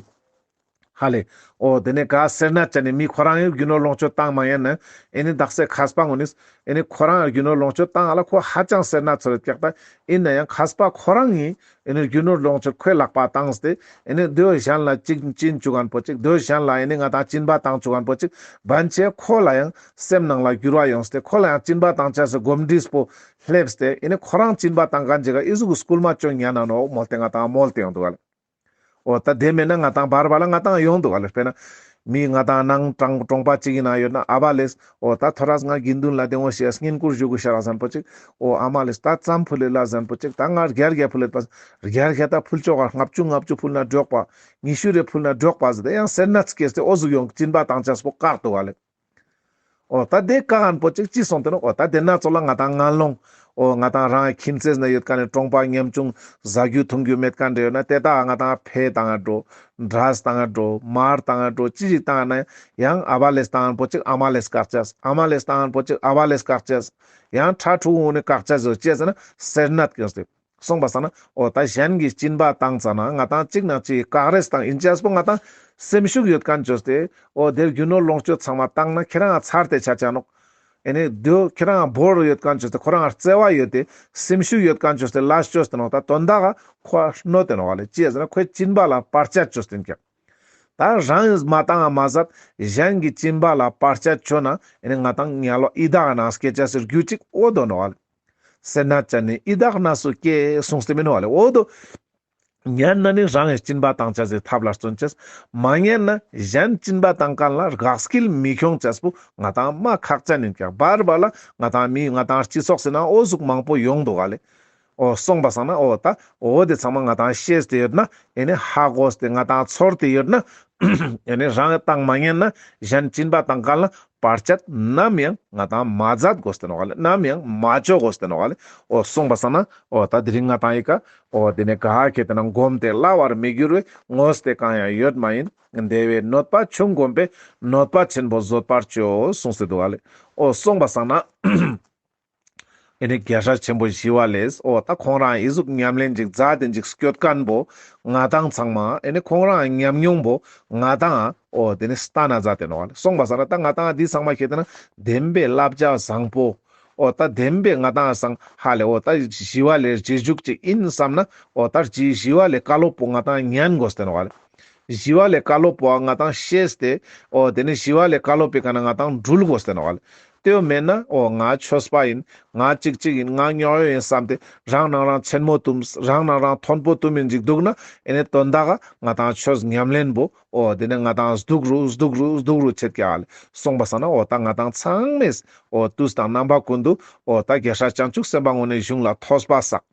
ཧ་ལེ། འོ་དེ་ནས་ག་སེར་སྣ་ཅན་ནི་མི་ཁོ་རང་ཡང་རྒྱུ་ནོར་ལོངས་སྤྱོད་བཏང་མ་ཉན་ན་ཨེ་ནི་དག་ས་མཁས་པ་ངོ་ནི་ཨེ་ནི་ཁོ་རང་རྒྱུ་ནོར་ལོངས་སྤྱོད་བཏང་ཨ་ལ་ཁོ་ཧ་ཅང་སེར་སྣ་ཚོར་ཀྱག་ད་ཡིན་ན་ཡང་མཁས་པ་ཁོ་རང་ངི་ཨེ་ནི་རྒྱུ་ནོར་ལོངས་སྤྱོད་ཁོའི་ལག་པ་བཏང་སྟེ་ཨེ་ནི་དེའོ་གཞན་ལ་ཅིག་སྦྱིན་བཅུག་མཁན་པོ་ཅིག་དེའོ་གཞན་ལ་ཨེ་ནི་ང་ཏང་སྦྱིན་པ་བཏང་བཅུག་མཁན་པོ་ཅིག་བན་ཆེ་ཁོ་ལ་ཡང་སེམས་ནང་ལ་འགྱུར་བ་ཡོངས་ཏེ་ཁོ་ལ་ཡང་སྦྱིན་པ་བཏང་ཅེས་སི་གོམས་འདྲིས་པོ་སླེབས་ཏེ་ཨེ་ནི་ཁོ་རང་སྦྱིན་པ་བཏང་མཁན་ཅིག་ག་ཨི་ཟུག་གི་སྐུལ་མ་བཅོ་ཉན་ན་ནོག་མོལ་ཏེ་ང་ཏང་མོལ་ཏེ་ཡོང་འདུག་ག་ལེ། འོ་ད་དེ་མེད་ན་ང་ཏང་བར་བར་ལ་ང་ཏང་ཡོང་འདུག་ག་ལེ། དཔེར་ན་མི་ང་ཏང་ནང་གྲོང་གྲོང་པ་ཅིག་ཡིན་ན་ཡོད་ན་ཨ་བ་ལེས་འོ་ད་ཐོ་རས་ང་དགེ་འདུན་ལ་དེ་ངོ་ཤེས་བསྙེན་བཀུར་ཞུ་དགོས་ཤ་རག་ཟན་པོ་ཅིག་འོ་ཨ་མ་ལེས་ད་ཙམ་ཕུལ་ལེ་ལ་ཟན་པོ་ཅིག་ད་ང་བརྒྱ་བརྒྱ་ཕུལ་ལེ་པ་བརྒྱ་བརྒྱ་ད་ཕུལ་ཆོག་ག་ལྔ་བཅུ་ལྔ་བཅུ་ཕུལ་ན་འགྲོགས་པ་ཉི་ཤུ་རེ་ཕུལ་ན་འགྲོགས་པ་ཟེར་ཏེ་ཡང་སེར་སྣ་སྐྱེས་ཏེ་འོ་ཟུག་ཡོང་སྦྱིན་པ་བཏང་ཅེས་པོ་བཀག་འདུག་ག་ལེ། འོ་ད་དེ་བཀག་མཁན་པོ་ཅིག་ཅི་སོང་སྟེ་ནོག་འོ་ད་དེ་ན་ཚོ་ལ་ང་ཏང་ངན་སློང་འོ་ང་ཏང་རང་ཁྱིམ་མཚེས་ན་ཡོད་མཁན་ནི་གྲོང་པ་ཉམ་ཆུང་ཟ་རྒྱུ་འཐུང་རྒྱུ་མེད་མཁན་རེ་ཡོད་ན་དེ་དག་ང་ཏང་ཕེ་བཏང་ང་འགྲོ་འབྲས་བཏང་ང་འགྲོ་མར་བཏང་ང་འགྲོ་ཅི་ཞིག་བཏང་ང་ན་ཡང་ཨ་བ་ལེས་བཏང་མཁན་པོ་ཅིག་ཨ་མ་ལེས་བཀག་ཅེས་ཨ་མ་ལེས་བཏང་མཁན་པོ་ཅིག་ཨ་བ་ལེས་བཀག་ཅེས་ཡང་ཕྲུ་གུ་ངོ་ནས་བཀག་ཅེས་ཟེར་ཅི་ཟེར་ན་སེར་སྣ་སྐྱེས་ཏེ། སོང་པ་སང་ན་འོ་ད་གཞན་གྱི་སྦྱིན་པ་བཏང་ཙ་ན་ང་ཏང་གཅིག་ན་གཅིག་གི་བཀག་རེས་བཏང་ཡིན་ཅེས་པོ་ང་ཏང་སེམས་ཤུགས་ཡོད་མཁན་བཅོས་ཏེ་འོ་དེར་རྒྱུ་ནོར་ལོངས་སྤྱོད་ཚང་མ་བཏང་ན་ཁྱེད་རང་ཚར་ཏེ་ཆ་ཆ་ནོག་ཨེ་ནི་དེའོ་ཁྱེད་རང་བོར་ཡོད་མཁན་བཅོས་ཏེ་ཁོ་རང་བརྩེ་བ་ཡོད་དེ་སེམས་ཤུགས་ཡོད་མཁན་བཅོས་ཏེ་ལ་བཅོས་ཏེ་ནོག་ད་དོན་དག་ག་ཁོ་གནོད་དེ་ནོག་ག་ལེ། ཅི་ཟེར་ན་ཁོའི་སྦྱིན་པ་ལ་བར་ཆད་བཅོས་ཏེ་ཡིན་ཀྱག་ད་རང་མ་བཏང་ང་མ་ཟད་གཞན་གྱི་སྦྱིན་པ་ལ་བར་ཆད་བཅོས་ན་ཨེ་ནི་ང་ཏང་དམྱལ་བ་ཡི་དྭགས་ནང་སྐྱེ་ཅེས་སི་རྒྱུ་ཅིག་འོ་དོ་ནོག་ག་ལེ། སེར་སྣ་ཅན་ནི་ཡི་དྭགས་ནང་སུ་སྐྱེ་གསུངས་ཏེ་མིན་ནོག་ག་ལེ། འོ་དོ་ཉན་ན་ནི་རང་གི་སྦྱིན་པ་བཏང་ཅེས་སི་ཐབས་ལ་བརྩོན་ཅེས། མ་ཉན་ན་གཞན་སྦྱིན་པ་བཏང་མཁན་ལ་དགག་སྐྱེལ་མི་ཁྱོང་ཅེས་པོ་ང་ཏང་མ་ཁག་ཅན་ཡིན་ཀྱག་བར་བར་ལ་ང་ཏང་མི་ང་ཏང་སྤྱི་ཚོགས་སི་ནང་འོ་ཟུག་མང་པོ་ཡོང་འདུག་ག་ལེ། འོ་སོང་པ་སང་ན་འོ་ད་འོ་དེ་ཚང་མ་ང་ཏང་ཤེས་ཏེ་ཡོད་ན་ཨེ་ནི་ཧ་གོ་སྟེ་ང་ཏང་ཚོར་ཏེ་ཡོད་ན་ཨེ་ནི་རང་བཏང་མ་ཉན་ན་གཞན་སྦྱིན་པ་བཏང་མཁན་ལ་བར་ཆད་ནམ་ཡང་ང་ཏང་མ་མཛད་དགོས་ཏེ་ནོག་ག་ལེ། ནམ་ཡང་མ་བཅོ་དགོས་ཏེ་ནོག་ག་ལེ། འོ་སོང་པ་སང་ན་འོ་ད་དེ་རིང་ང་ཏང་ཡི་ཀ་འོ་དེ་ནས་ག་ཁེ་ཏེ་ན་བསྒོམས་ཏེ་སླ་བར་མི་འགྱུར་བའི་དངོས་དེ་གང་ཡང་ཡོད་མ་ཡིན། དེ་བས་གནོད་པ་ཆུང་བསྒོམས་པས་གནོད་པ་ཆེན་པོ་བཟོད་པར་བྱོས་གསུངས་ཏེ་འདུག་ག་ལེ། འོ་སོང་པ་སང་ན་ཨེ་ནི་རྒྱལ་སྲས་ཆེན་པོ་ཞི་བ་ལྷས་འོ་ད་ཁོང་རང་ཨི་ཟུག་ཉམས་ལེན་ཅིག་མཛད་དེ་ཅིག་སྐྱོད་མཁན་པོ་ང་ཏང་ཚང་མ་ཨེ་ནི་ཁོང་རང་ཉམས་མྱོང་པོ་ང་ཏང་འོ་དེ་ནི་ལྟ་ན་མཛད་དེ་ནོག་ག་ལེ། སོང་པ་སང་ན་ད་ང་ཏང་འདི་ཚང་མ་ཁེ་ཏེ་ན་བདེན་པའི་བསླབ་བྱ་བཟང་པོ་འོ་ད་བདེན་པའི་ང་ཏང་སང་ཧ་ལེ་འོ་ད་ཞི་བ་ལྷའི་རྗེས་འཇུག་ཅིག་ཡིན་བསམ་ན་འོ་ད་ཞི་བ་ལྷའི་བཀའ་སློབ་པོ་ང་ཏང་ཉན་དགོས་ཏེ་ནོག་ག་ལེ། ཞི་བ་ལྷའི་བཀའ་སློབ་པོ་ང་ཏང་ཤེས་ཏེ་འོ་དེ་ནི་ཞི་བ་ལྷའི་བཀའ་སློབ་པའི་ཀ་ན་ང་ཏང་འགྲུལ་དགོས་ཏེ་ནོག་ག་ལེ། དེའོ་མེད་ན་འོ་ང་ཆོས་པ་ཡིན། ང་ཅིག་ཅིག་ཡིན། ང་ཉོག་ཡོ་ཡིན་བསམ་སྟེ་རང་ནང་རང་ཆེན་མོ་བཏུམས། རང་ནང་རང་མཐོན་པོ་བཏུམས་ཡིན་ཅིག་འདུག་ན་ཨེ་ནི་དོན་དག་ག་ང་ཏང་ཆོས་ཉམས་ལེན་པོ་འོ་དེ་ནི་ང་ཏང་སྡུག་རུ་སྡུག་རུ་སྡུག་རུ་ཆེད་ཀྱག་ག་ལེ། སོང་པ་སང་ན་འོ་ད་ང་ཏང་ཚང་མས་འོ་དུས་དང་རྣམ་པ་ཀུན་ཏུ་འོ་ད་རྒྱལ་སྲས་བྱང་ཆུབ་སེམས་དཔའ་ངོ་ནས་གཞུང་ལ་ཐོས་པ་བསགས།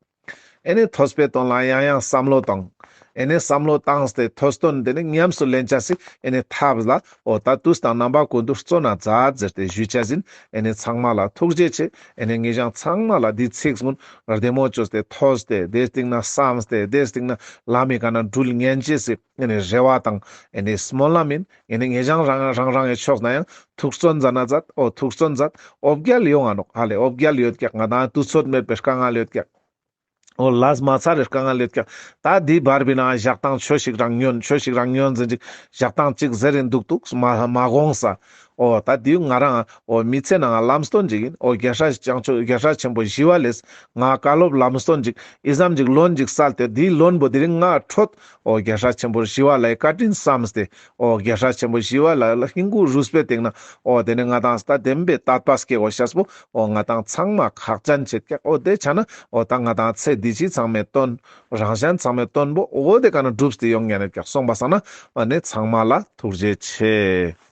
ཨེ་ནི་ཐོས་པའི་དོན་ལ་ཡང་ཡང་བསམ་བློ་བཏང་། ཨེ་ནི་བསམ་བློ་བཏང་སྟེ་ཐོས་དོན་དེ་ནི་ཉམས་སུ་ལེན་ཅེས་སི་ཨེ་ནི་ཐབས་ལ་འོ་ད་དུས་དང་རྣམ་པ་ཀུན་ཏུ་བརྩོན་ན་མཛད་ཟེར་ཏེ་ཞུ་ཅེས་ཡིན། ཨེ་ནི་ཚང་མ་ལ་ཐུགས་རྗེ་ཆེ། ཨེ་ནི་ངེད་ཅག་ཚང་མ་ལ་འདི་ཚིག་ཀུན་བདེ་མོ་བཅོས་ཏེ་ཐོས་ཏེ་དེའི་སྟེང་ན་བསམས་ཏེ་དེའི་སྟེང་ན་ལམ་མི་ཀ་ན་འགྲུལ་ཉན་ཅེས་སི་ཨེ་ནི་རེ་བ་དང་ཨེ་ནི་སྨོན་ལམ་ཡིན། ཨེ་ནི་ངེད་ཅག་རང་རང་རང་གི་ཕྱོགས་ན་ཡང་ཐུགས་བརྩོན་མཛད་ན་མཛད། འོ་ཐུགས་བརྩོན་མཛད། འོ་བརྒྱལ་ཡོང་ང་ནོག་ཧ་ལེ། འོ་བརྒྱལ་ཡོད་ཀྱག་ང་ཏང་དུས་ཚོད་མེད་པའི་དཀའ་ངལ་ཡོད་ཀྱག་འོ་ལས་མ་ཚར་རེ་དཀའ་ངལ་ཡོད་ཀྱག་ད་འདི་བར་བའི་ནང་ཞག་དང་ཆོས་ཤིག་རང་ཉོན་ཆོས་ཤིག་རང་ཉོན་ཟེར་ཅིག་ཞག་དང་ཅིག་ཟེར་རིན་འདུག་འདུག་མ་མ་དགོངས་ས། འོ་ད་དེ་ང་རང་འོ་མི་ཚེ་ནང་ལམ་སྟོན་ཅིག་ཡིན། འོ་རྒྱལ་སྲས་བྱང་ཆུབ་རྒྱལ་སྲས་ཆེན་པོ་ཞི་བ་ལྷས་ང་བཀའ་སློབ་ལམ་སྟོན་ཅིག་ཨི་ཙམ་ཅིག་ལོན་ཅིག་སལ་ཏེ་དེའི་ལོན་པོ་དེ་རིང་ང་འཕྲོད། འོ་རྒྱལ་སྲས་ཆེན་པོ་ཞི་བ་ལྷའི་བཀའ་དྲིན་བསམས་ཏེ་འོ་རྒྱལ་སྲས་ཆེན་པོ་ཞི་བ་ལྷ་ལ་བསྙེན་བཀུར་རུས་པའི་སྟེང་ན་འོ་དེ་ནས་ང་དང་ད་བདེན་པའི་དད་པ་སྐྱེ་དགོས་ཤེས་པོ་འོ་ང་དང་ཚང་མ་ཁག་ཅན་ཆེད་ཀྱག་འོ་དེ་ཆ་ན་འོ་ད་ང་དང་ཚེ་འདི་ཕྱི་ཚང་མའི་དོན་རང་གཞན་ཚང་མའི་དོན་པོ་འོ་དེ་ག་ན་འགྲུབ་སྟེ་ཡོང་ཉན་ནས་ཀྱག་སོང་པ་སང་ན་འོ་ནས་ཚང་མ་ལ་ཐུགས་རྗེ་ཆེ།